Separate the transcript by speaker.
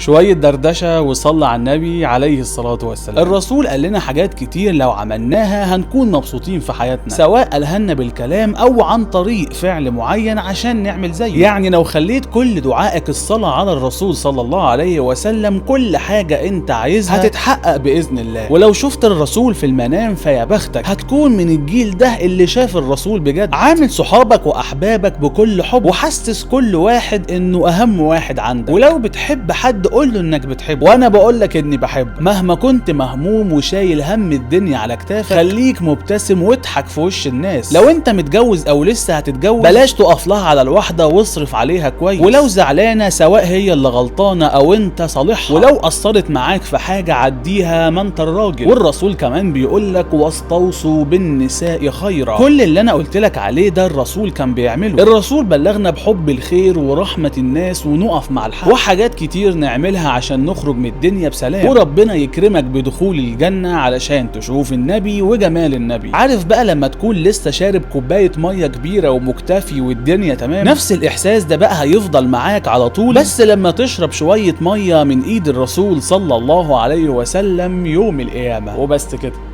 Speaker 1: شوية دردشة وصلى على النبي عليه الصلاة والسلام. الرسول قال لنا حاجات كتير لو عملناها هنكون مبسوطين في حياتنا، سواء قالها لنا بالكلام او عن طريق فعل معين عشان نعمل زيه. يعني لو خليت كل دعائك الصلاة على الرسول صلى الله عليه وسلم، كل حاجة انت عايزها هتتحقق بإذن الله. ولو شفت الرسول في المنام فيا بختك، هتكون من الجيل ده اللي شاف الرسول بجد. عامل صحابك واحبابك بكل حب، وحسس كل واحد انه اهم واحد عندك. ولو بتحب حد قول له انك بتحبه، وانا بقول لك اني بحبك. مهما كنت مهموم وشايل هم الدنيا على كتافك، خليك مبتسم واضحك في وش الناس. لو انت متجوز او لسه هتتجوز، بلاش تقف لها على الواحدة واصرف عليها كويس. ولو زعلانة سواء هي اللي غلطانة او انت صالحها، ولو قصرت معاك في حاجة عديها، ما انت الراجل. والرسول كمان بيقول لك واستوصوا بالنساء خيرا. كل اللي انا قلت لك عليه ده الرسول كان بيعمله. الرسول بلغنا بحب الخير ورحمة الناس ونقف مع الحق، وحاجات كتير نعملها عشان نخرج من الدنيا بسلام، وربنا يكرمك بدخول الجنة علشان تشوف النبي وجمال النبي. عارف بقى لما تكون لسه شارب كوباية مية كبيرة ومكتفي والدنيا تمام، نفس الإحساس ده بقى هيفضل معاك على طول، بس لما تشرب شوية مية من إيد الرسول صلى الله عليه وسلم يوم القيامة. وبس كده.